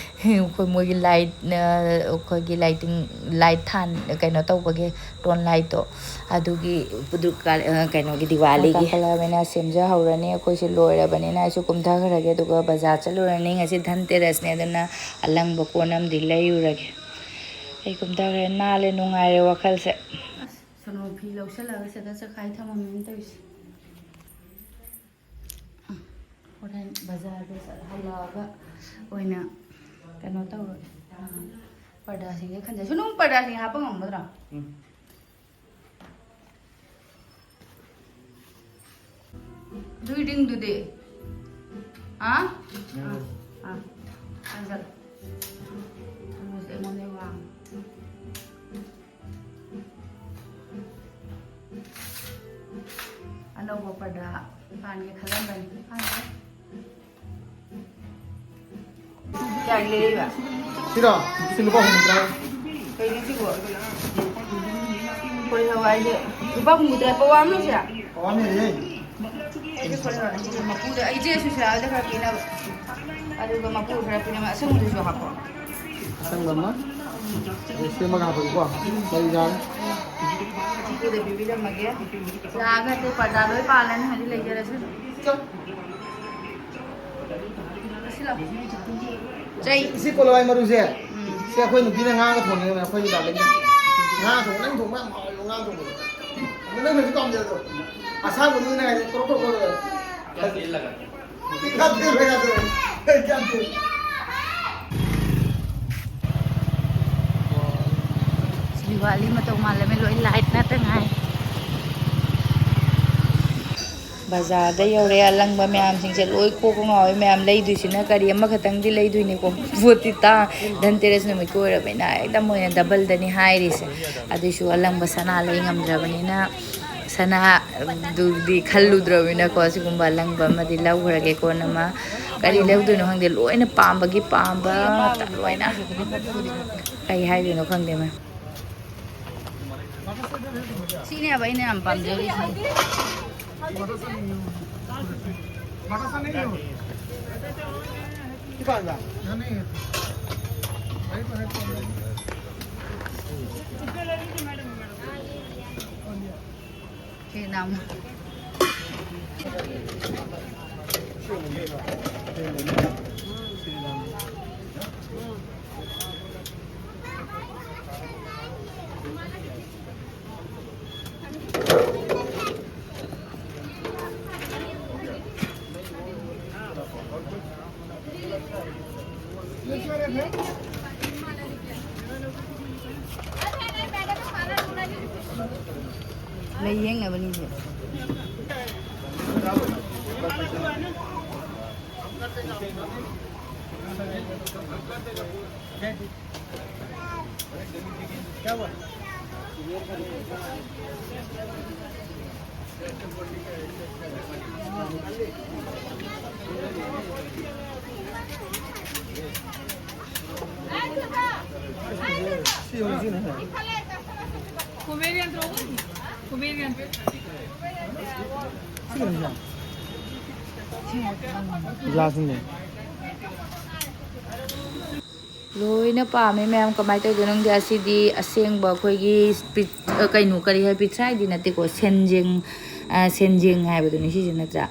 ꯑꯩꯈꯣꯏ ꯃꯣꯏꯒꯤ light, ꯑ, ꯑꯩꯈꯣꯏꯒꯤ lighting, light ꯊꯥꯟ-, ꯀꯩꯅꯣ ꯇꯧꯕꯒꯤ, ꯇꯣꯟ ꯂꯥꯏꯠꯇꯣ, ꯑꯗꯨꯒꯤ ꯗꯨꯀꯥꯟ, ꯑ, ꯀꯩꯅꯣꯒꯤ ꯗꯤꯋꯥꯂꯤꯒꯤ꯫ ꯀꯥꯈꯠꯂꯛꯑꯕꯅꯤꯅ ꯁꯦꯝꯖꯍꯧꯔꯅꯤ꯫ ꯑꯩꯈꯣꯏꯁꯨ ꯂꯣꯏꯔꯕꯅꯤꯅ ꯑꯩꯁꯨ ꯀꯨꯝꯊꯈ꯭ꯔꯒꯦ꯫ ꯑꯗꯨꯒ ꯕꯖꯥꯔ ꯆꯠꯂꯨꯔꯅꯤ꯫ ꯉꯁꯤ ꯙꯟꯇꯦꯔꯁꯅꯦ, ꯑꯗꯨꯅ ꯑꯂꯪꯕ ꯀꯣꯟ ꯑꯃꯗꯤ ꯂꯩꯔꯨꯔꯒꯦ꯫ ꯑꯩ ꯀꯨꯝꯊꯈ꯭ꯔꯦ꯫ ꯅꯥꯜꯂꯦ, ꯅꯨꯡꯉꯥꯏꯔꯦ ꯋꯥꯈꯜꯁꯦ꯫ ꯑꯁ, ꯁꯣꯅꯣ ꯐꯤ ꯂꯧꯁꯜꯂꯒ ꯁꯤꯗ ꯆꯈꯥꯏ ꯊꯝꯃꯝꯃꯦꯅ ꯇꯧꯔꯤꯁꯦ꯫ ꯍꯣꯔꯦꯟ ꯕꯖꯥꯔꯗ ꯆꯠ-, ꯍꯜꯂꯛꯑꯒ ꯑꯣꯏꯅ ꯀꯩꯅꯣ ꯇꯧꯔꯒꯦ꯫ ꯑꯥ, ꯄꯔꯗꯥꯁꯤꯡꯁꯦ ꯈꯟꯖꯔꯦ꯫ ꯁꯣꯅꯨ, ꯄꯔꯗꯥꯁꯤꯡ ꯍꯥꯞꯄ ꯉꯝꯒꯗ꯭ꯔꯣ? ꯎꯝ꯫ ꯑꯗꯨꯒꯤ ꯔꯤꯡꯗꯨꯗꯤ? ꯑꯥ? ꯌꯥꯔꯣꯏ꯫ ꯑꯥ, ꯑꯥ꯫ ꯈꯟꯖꯜꯂꯣ꯫ ꯑꯗꯨꯁꯨ ꯑꯩꯉꯣꯟꯗ ꯋꯥꯡꯉꯦ꯫ ꯑꯅꯧꯕ ꯄꯔꯗꯥ ꯄꯥꯟꯒꯦ ꯈꯜꯂꯝꯕꯅꯤ, ꯄꯥꯟꯗ꯭ꯔꯦ꯫ ꯀꯌꯥꯒꯤ ꯂꯩꯔꯛꯏꯕ? ꯁꯤꯔꯣ? ꯁꯤ ꯂꯨꯄꯥ ꯍꯨꯝꯐꯨꯇꯔꯥ꯫ ꯀꯩꯅꯣ ꯁꯤꯕꯣ? ꯀꯣꯂꯤ ꯍꯋꯥꯏꯁꯦ ꯂꯨꯄꯥ ꯍꯨꯝꯐꯨꯇꯔꯥ ꯄꯋꯥ ꯑꯃ ꯂꯧꯁꯤꯔꯥ? ꯄꯋꯥ ꯑꯃ ꯂꯩꯔꯦ꯫ ꯑꯩꯁꯦ ꯀꯣꯂꯤ ꯍꯋꯥꯏ ꯑꯁꯤꯒꯤ ꯃꯀꯨꯗ, ꯑꯩ ꯏꯆꯦ ꯁꯨꯁꯤꯂꯥꯗ ꯈꯔ ꯄꯤꯅꯕ꯫ ꯑꯗꯨꯒ ꯃꯀꯨ ꯈꯔ ꯄꯤꯅꯕ, ꯑꯁꯪꯕꯗꯨꯁꯨ ꯍꯥꯞꯄꯣ꯫ ꯑꯁꯪꯕ ꯑꯃ꯫ ꯑꯗꯨ ꯁꯦꯝꯃꯒ ꯍꯥꯞꯄꯒꯤꯀꯣ꯫ ꯃꯔꯤ ꯌꯥꯎꯔꯦ꯫ ꯃꯀꯨꯗ ꯄꯤꯕꯤꯔꯝꯃꯒꯦ꯫ ꯂꯥꯛꯑꯒ ꯑꯇꯩ ꯄꯔꯗꯥ ꯂꯣꯏ ꯄꯥꯜꯂꯅꯤ, ꯍꯧꯖꯤꯛ ꯂꯩꯖꯔꯁꯅꯨ꯫ ꯑꯁꯤ ꯂꯥꯎ꯫ ꯆꯩ꯫ ꯁꯤ ꯀꯣꯂꯣꯏ ꯃꯔꯨꯁꯦ꯫ ꯎꯝ꯫ ꯁꯤ ꯑꯩꯈꯣꯏ ꯅꯨꯄꯤꯅ ꯉꯥꯒ ꯊꯣꯡꯉꯦ, ꯑꯩꯈꯣꯏ ꯅꯨꯄꯥ ꯂꯩꯅꯤ꯫ ꯉꯥ ꯊꯣꯡꯕ, ꯅꯪ ꯊꯣꯡꯕ ꯌꯥꯝ ꯍꯥꯎꯋꯦꯕ, ꯉꯥ ꯊꯣꯡꯕꯗꯣ꯫ ꯑꯗꯣ ꯅꯪ ꯍꯧꯖꯤꯛ ꯄꯥꯝꯖꯕꯗꯣ꯫ ꯑꯁꯥꯡꯕꯗꯨꯅ ꯍꯥꯏꯗꯤ ꯀ꯭ꯔꯣꯛ ꯀ꯭ꯔꯣꯛ ꯀ꯭ꯔꯣꯛ꯫ ꯌꯥꯝ ꯇꯦꯜꯂꯒ꯫ ꯌꯥꯝ ꯇꯦꯜꯂꯦ, ꯌꯥꯝ ꯇꯦꯜꯂꯦ꯫ ꯌꯥꯝ ꯇꯦꯜꯂꯦ꯫ ꯗꯤꯋꯥꯂꯤ ꯃꯇꯧ ꯃꯥꯜꯂꯝꯃꯦ, ꯂꯣꯏ ꯂꯥꯏꯠ ꯉꯥꯛꯇ ꯉꯥꯏ꯫ ꯕꯖꯥꯔꯗ ꯌꯧꯔꯦ꯫ ꯑꯂꯪꯕ ꯃꯌꯥꯝꯁꯤꯡꯁꯦ ꯂꯣꯏ ꯀꯣꯛꯄ ꯉꯥꯎꯋꯦ꯫ ꯃꯌꯥꯝ ꯂꯩꯗꯣꯏꯁꯤꯅ ꯀꯔꯤ ꯑꯃꯈꯛꯇꯪꯗꯤ ꯂꯩꯗꯣꯏꯅꯤꯀꯣ꯫ ꯄꯣꯠꯇꯤ ꯇꯥꯡ-, ꯙꯟꯇꯦꯔꯦꯁ ꯅꯨꯃꯤꯠꯀ ꯑꯣꯏꯔꯕꯅꯤꯅ ꯑꯦꯛꯗꯝ ꯃꯣꯏꯅ ꯗꯕꯜꯗꯅꯤ ꯍꯥꯏꯔꯤꯁꯦ꯫ ꯑꯗꯨꯏꯁꯨ ꯑꯂꯪꯕ ꯁꯅꯥ ꯂꯩ ꯉꯝꯗ꯭ꯔꯕꯅꯤꯅ, ꯁꯅꯥꯗꯨꯗꯤ ꯈꯜꯂꯨꯗ꯭ꯔꯕꯅꯤꯅꯀꯣ, ꯁꯤꯒꯨꯝꯕ ꯑꯂꯪꯕ ꯑꯃꯗꯤ ꯂꯧꯈ꯭ꯔꯒꯦ ꯀꯣꯟ ꯑꯃ꯫ ꯀꯔꯤ ꯂꯧꯗꯣꯏꯅꯣ ꯈꯪꯗꯦ, ꯂꯣꯏꯅ ꯄꯥꯝꯕꯒꯤ ꯄꯥꯝꯕ ꯉꯥꯛꯇ, ꯂꯣꯏꯅ꯫ ꯀꯔꯤ ꯍꯥꯏꯗꯣꯏꯅꯣ ꯈꯪꯗꯦ ꯃꯥ꯫ ꯁꯤꯅꯦꯕ ꯑꯩꯅ ꯌꯥꯝ ꯄꯥꯝꯖꯔꯤꯁꯦ꯫ ꯁꯤ ꯅꯝꯃꯣ꯫ ꯂꯩ ꯌꯦꯡꯅꯕꯅꯤꯁꯦ꯫ ꯒ꯭ꯂꯥꯁꯅꯦ꯫ ꯂꯣꯏꯅ ꯄꯥꯝꯃꯦ ꯃꯌꯥꯝ꯫ ꯀꯃꯥꯏꯅ ꯇꯧꯗꯣꯏꯅꯣ ꯈꯪꯗꯦ꯫ ꯑꯁꯤꯗꯤ ꯑꯁꯦꯡꯕ ꯑꯩꯈꯣꯏꯒꯤ ꯄꯤ-, ꯑ, ꯀꯩꯅꯣ, ꯀꯔꯤ ꯍꯥꯏ, ꯄꯤꯊ꯭ꯔꯥꯏꯗꯤ ꯅꯠꯇꯦꯀꯣ, ꯁꯦꯟꯖꯦꯡ, ꯑ, ꯁꯦꯟꯖꯦꯡ ꯍꯥꯏꯕꯗꯨꯅꯤ ꯁꯤꯁꯦ, ꯅꯠꯇ꯭ꯔꯥ?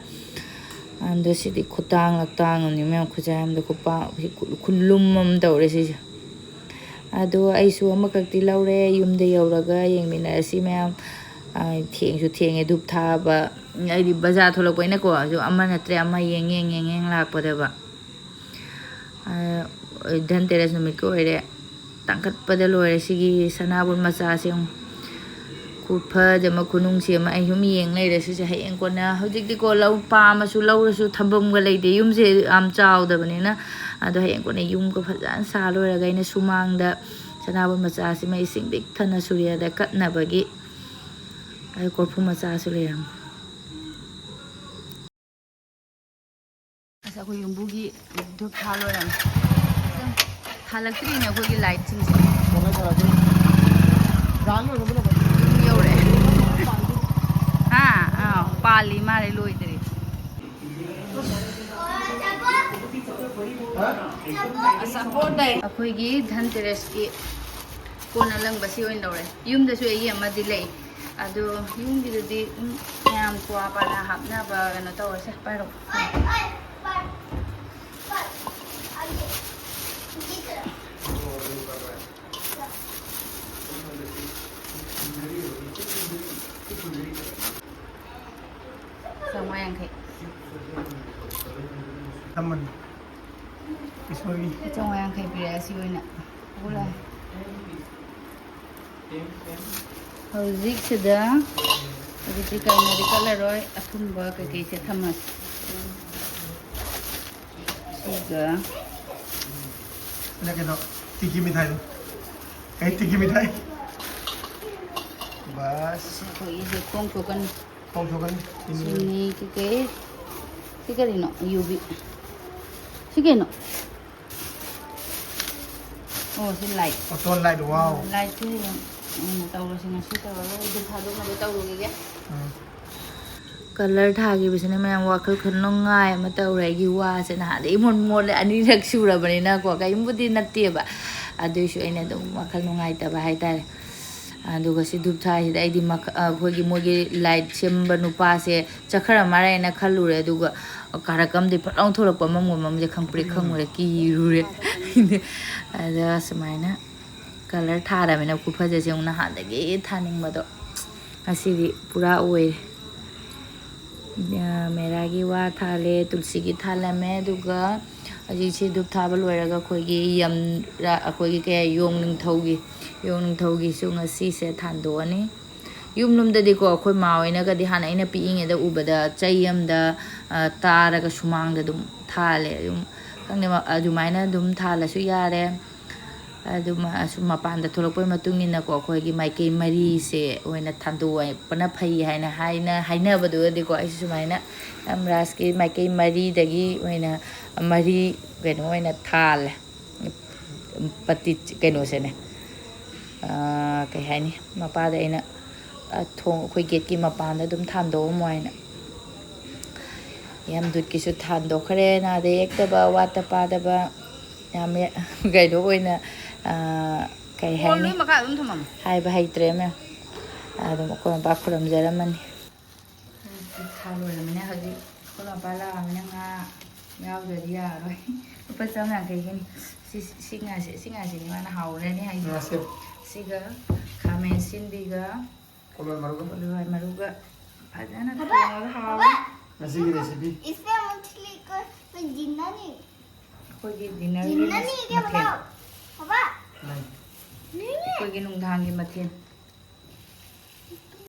ꯑꯗꯣ ꯁꯤꯗꯤ ꯈꯨꯇꯥꯡ ꯂꯛꯇꯥꯡ ꯑꯃꯅꯤ ꯃꯌꯥꯝ, ꯈꯨꯖꯥꯏ ꯑꯃꯗ ꯈꯨꯄꯥꯛ, ꯈꯨ-, ꯈꯨꯂꯨꯝ ꯑꯃ ꯇꯧꯔꯦ ꯁꯤꯁꯦ꯫ ꯑꯗꯣ ꯑꯩꯁꯨ ꯑꯃꯈꯛꯇꯤ ꯂꯧꯔꯦ, ꯌꯨꯝꯗ ꯌꯧꯔꯒ ꯌꯦꯡꯃꯤꯟꯅꯔꯁꯤ ꯃꯌꯥꯝ꯫ ꯑ, ꯊꯦꯡꯁꯨ ꯊꯦꯡꯉꯦ ꯙꯨꯞ ꯊꯥꯕ꯫ ꯑꯩꯗꯤ ꯕꯖꯥꯔ ꯊꯣꯛꯂꯛꯄꯅꯤꯅꯀꯣ, ꯑꯗꯨ ꯑꯃ ꯅꯠꯇ꯭ꯔꯦ ꯑꯃ ꯌꯦꯡ ꯌꯦꯡ ꯌꯦꯡ ꯌꯦꯡ ꯂꯥꯛꯄꯗꯕ꯫ ꯑ, ꯙꯟꯇꯦꯔꯁ ꯅꯨꯃꯤꯠꯀ ꯑꯣꯏꯔꯦ꯫ ꯇꯥꯡꯈꯠꯄꯗ ꯂꯣꯏꯔꯦ ꯁꯤꯒꯤ ꯁꯅꯥꯕꯨꯟ ꯃꯆꯥꯁꯦ ꯌꯦꯡꯉꯨ꯫ ꯈꯨꯐꯖ ꯑꯃ, ꯈꯨꯅꯨꯡꯁꯤ ꯑꯃ꯫ ꯑꯩ ꯁꯨꯝ ꯌꯦꯡ ꯂꯩꯔꯦ ꯁꯤꯁꯦ꯫ ꯍꯌꯦꯡ ꯀꯣꯟꯅ, ꯍꯧꯖꯤꯛꯇꯤꯀꯣ, ꯂꯧ ꯄꯥꯝꯃꯁꯨ ꯂꯧꯔꯁꯨ ꯊꯝꯐꯝꯒ ꯂꯩꯇꯦ, ꯌꯨꯝꯁꯦ ꯌꯥꯝ ꯆꯥꯎꯗꯕꯅꯤꯅ꯫ ꯑꯗꯣ ꯍꯌꯦꯡ ꯀꯣꯟꯅ ꯌꯨꯝꯒ ꯐꯖꯅ ꯁꯥ ꯂꯣꯏꯔꯒ ꯑꯩꯅ ꯁꯨꯃꯥꯡꯗ ꯁꯅꯥꯕꯨꯟ ꯃꯆꯥꯁꯤꯃ ꯏꯁꯤꯡ ꯄꯤꯛ ꯊꯟꯅ ꯁꯨꯔꯦꯗ ꯀꯠꯅꯕꯒꯤ ꯑꯩ ꯀꯣꯔꯐꯨ ꯃꯆꯥꯁꯨ ꯂꯩꯔꯝꯃꯦ꯫ ꯑꯁ, ꯑꯩꯈꯣꯏ ꯌꯨꯝꯕꯨꯒꯤ ꯙꯨꯞ ꯊꯥ ꯂꯣꯏꯔꯝꯃꯦ꯫ ꯊꯥꯜꯂꯛꯇ꯭ꯔꯤꯅꯦ ꯑꯩꯈꯣꯏꯒꯤ ꯂꯥꯏꯠꯁꯤꯡꯁꯦ꯫ ꯌꯨꯝ ꯌꯧꯔꯛꯑꯦ꯫ ꯍꯥ? ꯑꯥ, ꯄꯥꯜꯂꯤ ꯃꯥꯜꯂꯦ, ꯂꯣꯏꯗ꯭ꯔꯤ꯫ ꯑꯩꯈꯣꯏꯒꯤ ꯙꯟꯇꯦꯔꯁꯀꯤ ꯀꯣꯟ ꯑꯂꯪꯕꯁꯤ ꯑꯣꯏꯅ ꯂꯧꯔꯦ꯫ ꯌꯨꯝꯗꯁꯨ ꯑꯩꯒꯤ ꯑꯃꯗꯤ ꯂꯩ꯫ ꯑꯗꯣ ꯌꯨꯝꯒꯤꯗꯨꯗꯤ ꯑꯗꯨꯝ ꯃꯌꯥꯝ ꯀ꯭ꯋꯥ ꯄꯥꯅ ꯍꯥꯞꯅꯕ ꯀꯩꯅꯣ ꯇꯧꯔꯁꯦ꯫ ꯄꯥꯏꯔꯣ꯫ ꯆꯥꯝꯃꯉꯥ ꯌꯥꯡꯈꯩ꯫ ꯊꯝꯃꯅꯤ꯫ ꯏꯁꯣꯔꯒꯤ꯫ ꯆꯥꯝꯃꯉꯥ ꯌꯥꯡꯈꯩ ꯄꯤꯔꯛꯑꯦ ꯑꯁꯤ ꯑꯣꯏꯅ꯫ ꯄꯨꯔꯥ꯫ ꯍꯧꯖꯤꯛꯁꯤꯗ ꯍꯧꯖꯤꯛꯇꯤ ꯀꯩꯅꯣꯗꯤ ꯀꯠꯂꯔꯣꯏ, ꯑꯊꯨꯝꯕ ꯀꯩꯀꯩꯁꯦ ꯊꯝꯃꯁꯤ꯫ ꯁꯤꯒ ꯁꯤꯅ ꯀꯩꯅꯣ? ꯇꯤꯀꯤ ꯃꯤꯊꯥꯏꯗꯣ꯫ ꯀꯩ ꯇꯤꯀꯤ ꯃꯤꯊꯥꯏ? ꯕꯁ꯫ ꯑꯩꯈꯣꯏꯒꯤ ꯍꯩꯀꯣꯡ ꯊꯣꯛꯀꯅꯤ꯫ ꯀꯥꯎꯊꯣꯛꯀꯅꯤ꯫ ꯆꯤꯅꯤ ꯀꯩꯀꯩ꯫ ꯁꯤ ꯀꯔꯤꯅꯣ? ꯌꯨꯕꯤ꯫ ꯁꯤ ꯀꯩꯅꯣ? ꯑꯣ, ꯁꯤ ꯂꯥꯏꯠ꯫ ꯑꯣꯇꯣ ꯂꯥꯏꯠ, ꯋꯥꯎ꯫ ꯂꯥꯏꯠꯁꯤ ꯍꯌꯦꯡ ꯑꯣꯏꯅ ꯇꯧꯔꯁꯤ, ꯉꯁꯤ ꯇꯧꯔꯔꯣꯏ꯫ ꯑꯗꯨ ꯊꯥꯗꯣꯛꯅꯕ ꯇꯧꯔꯨꯈꯤꯒꯦ꯫ ꯎꯝ꯫ ꯀꯂꯔ ꯊꯥꯈꯤꯕꯁꯤꯅ ꯃꯌꯥꯝ ꯋꯥꯈꯜ ꯈꯟ ꯅꯨꯡꯉꯥꯏ ꯑꯃ ꯇꯧꯔꯦ꯫ ꯑꯩꯒꯤ ꯋꯥꯁꯦ ꯅꯍꯥꯟꯗꯩ ꯏꯃꯣꯟ ꯃꯣꯠꯂꯦ, ꯑꯅꯤꯔꯛ ꯁꯨꯔꯕꯅꯤꯅꯀꯣ, ꯀꯔꯤꯝꯕꯨꯗꯤ ꯅꯠꯇꯦꯕ꯫ ꯑꯗꯨꯏꯁꯨ ꯑꯩꯅ ꯑꯗꯨꯝ ꯋꯥꯈꯜ ꯅꯨꯡꯉꯥꯏꯇꯕ ꯍꯥꯏꯇꯥꯔꯦ꯫ ꯑꯗꯨꯒ ꯁꯤ ꯙꯨꯞ ꯊꯥꯁꯤꯗ ꯑꯩꯗꯤ ꯃꯈ-, ꯑꯩꯈꯣꯏꯒꯤ ꯃꯣꯏꯒꯤ ꯂꯥꯏꯠ ꯁꯦꯝꯕ ꯅꯨꯄꯥꯁꯦ ꯆꯠꯈ꯭ꯔ ꯃꯥꯜꯂꯦꯅ ꯈꯜꯂꯨꯔꯦ꯫ ꯑꯗꯨꯒ ꯀꯥꯔꯛ ꯑꯃꯗꯤ ꯐꯠ ꯂꯥꯎ ꯊꯣꯛꯂꯛꯄ, ꯑꯃꯝ ꯑꯃꯝꯁꯦ ꯈꯪꯄ꯭ꯔꯦꯛ ꯈꯪꯉꯨꯔꯦ, ꯀꯤꯔꯨꯔꯦ꯫ ꯑꯗ ꯁꯨꯃꯥꯏꯅ ꯀꯂꯔ ꯊꯥꯔꯕꯅꯤꯅ ꯈꯨꯐꯖꯁꯦ ꯑꯃꯨꯛ ꯅꯍꯥꯟꯗꯒꯤ ꯊꯥꯅꯤꯡꯕꯗꯣ ꯉꯁꯤꯗꯤ ꯄꯨꯔꯥ ꯑꯣꯏꯔꯦ꯫ ꯑ, ꯃꯦꯔꯥꯒꯤ ꯋꯥ ꯊꯥꯜꯂꯦ, ꯇꯨꯜꯁꯤꯒꯤ ꯊꯥꯜꯂꯝꯃꯦ꯫ ꯑꯗꯨꯒ ꯍꯧꯖꯤꯛꯁꯤ ꯙꯨꯞ ꯊꯥꯕ ꯂꯣꯏꯔꯒ ꯑꯩꯈꯣꯏꯒꯤ ꯌꯝ ꯔꯥ-, ꯑꯩꯈꯣꯏꯒꯤ ꯀꯩ ꯌꯣꯡ ꯅꯤꯡꯊꯧꯒꯤ, ꯌꯣꯡ ꯅꯤꯡꯊꯧꯒꯤꯁꯨ ꯉꯁꯤꯁꯦ ꯊꯥꯟꯗꯣꯛꯑꯅꯤ꯫ ꯌꯨꯝ ꯂꯣꯝꯗꯗꯤꯀꯣ ꯑꯩꯈꯣꯏ ꯃꯥ ꯍꯣꯏꯅꯒꯗꯤ ꯍꯥꯟꯅ ꯑꯩꯅ ꯄꯤꯛꯏꯉꯩꯗ ꯎꯕꯗ ꯆꯩ ꯑꯃꯗ, ꯑ, ꯇꯥꯔꯒ ꯁꯨꯃꯥꯡꯗ ꯑꯗꯨꯝ ꯊꯥꯜꯂꯦ꯫ ꯑꯗꯨꯝ ꯈꯪꯗꯦ, ꯃ-, ꯑꯗꯨꯃꯥꯏꯅ ꯑꯗꯨꯝ ꯊꯥꯜꯂꯁꯨ ꯌꯥꯔꯦ꯫ ꯑꯗꯨꯃ-, ꯑꯁꯨꯝ ꯃꯄꯥꯟꯗ ꯊꯣꯛꯂꯛꯄꯩ ꯃꯇꯨꯡ ꯏꯟꯅꯀꯣ ꯑꯩꯈꯣꯏꯒꯤ ꯃꯥꯏꯀꯩ ꯃꯔꯤꯁꯦ ꯑꯣꯏꯅ ꯊꯥꯟꯗꯣꯛꯄꯅ ꯐꯩ ꯍꯥꯏꯅ, ꯍꯥꯏꯅ, ꯍꯥꯏꯅꯕꯗꯨꯗꯗꯤꯀꯣ ꯑꯩꯁꯨ ꯁꯨꯃꯥꯏꯅ ꯌꯝꯔꯥꯖꯀꯤ ꯃꯥꯏꯀꯩ ꯃꯔꯤꯗꯒꯤ ꯑꯣꯏꯅ ꯃꯔꯤ ꯀꯩꯅꯣ ꯑꯣꯏꯅ ꯊꯥꯜꯂꯦ꯫ ꯄꯇꯤ ꯀꯩꯅꯣꯁꯦꯅꯦ, ꯑꯥ, ꯀꯩ ꯍꯥꯏꯅꯤ, ꯃꯄꯥꯗ ꯑꯩꯅ, ꯑ, ꯊꯣꯡ, ꯑꯩꯈꯣꯏ ꯒꯦꯠꯀꯤ ꯃꯄꯥꯟꯗ ꯑꯗꯨꯝ ꯊꯥꯟꯗꯣꯛꯑꯝꯃꯣ ꯍꯥꯏꯅ꯫ ꯌꯥꯝ ꯗꯨꯠꯀꯤꯁꯨ ꯊꯥꯟꯗꯣꯛꯈ꯭ꯔꯦ, ꯅꯥꯗ ꯌꯦꯛꯇꯕ, ꯋꯥꯠꯇ ꯄꯥꯗꯕ꯫ ꯌꯥꯝ ꯌꯥ-, ꯀꯩꯅꯣ ꯑꯣꯏꯅ, ꯑꯥ, ꯀꯩ ꯀꯣꯜ ꯍꯥꯏꯅꯤ? ꯂꯣꯏ ꯃꯈꯥ ꯑꯗꯨꯝ ꯊꯝꯃꯝꯃꯣ꯫ ꯍꯥꯏꯕ ꯍꯩꯇ꯭ꯔꯦ ꯃꯌꯥꯝ꯫ ꯑꯗꯨꯝ ꯑꯩꯈꯣꯏ ꯃꯄꯥ ꯈꯨꯔꯨꯝꯖꯔꯝꯃꯅꯤ꯫ ꯊꯥ ꯂꯣꯏꯔꯕꯅꯤꯅ ꯍꯧꯖꯤꯛ ꯑꯩꯈꯣꯏ ꯃꯄꯥ ꯂꯥꯛꯑꯕꯅꯤꯅ ꯉꯥ ꯌꯥꯎꯗ꯭ꯔꯗꯤ ꯌꯥꯔꯔꯣꯏ꯫ ꯂꯨꯄꯥ ꯆꯥꯝ ꯌꯥꯡꯈꯩꯒꯤꯅꯤ꯫ ꯁꯤ, ꯁꯤ ꯉꯥꯁꯦ, ꯁꯤ ꯉꯥꯁꯤꯅꯤ ꯃꯥꯅ ꯍꯥꯎꯔꯅꯤ ꯍꯥꯏꯁꯦ꯫ ꯉꯥꯁꯦ꯫ ꯁꯤꯒ ꯈꯥꯃꯦꯟ ꯑꯁꯤꯟꯕꯤꯒ ꯀꯣꯂꯣꯟ ꯃꯔꯨꯒ꯫ ꯀꯣꯂꯣꯟ ꯃꯔꯨꯒ ꯐꯖꯅ ꯊꯣꯡꯉꯒ ꯍꯥꯎꯔꯦ꯫ ꯉꯁꯤꯒꯤ recipe꯫ इसमें मछली को मैं जिंदा नहीं। ꯑꯩꯈꯣꯏꯒꯤ dinner ꯒꯤ ꯃꯊꯦꯜ꯫ नहीं है क्या बताओ? पापा। नहीं। नहीं है। ꯑꯩꯈꯣꯏꯒꯤ ꯅꯨꯡꯗꯥꯡꯒꯤ ꯃꯊꯦꯜ꯫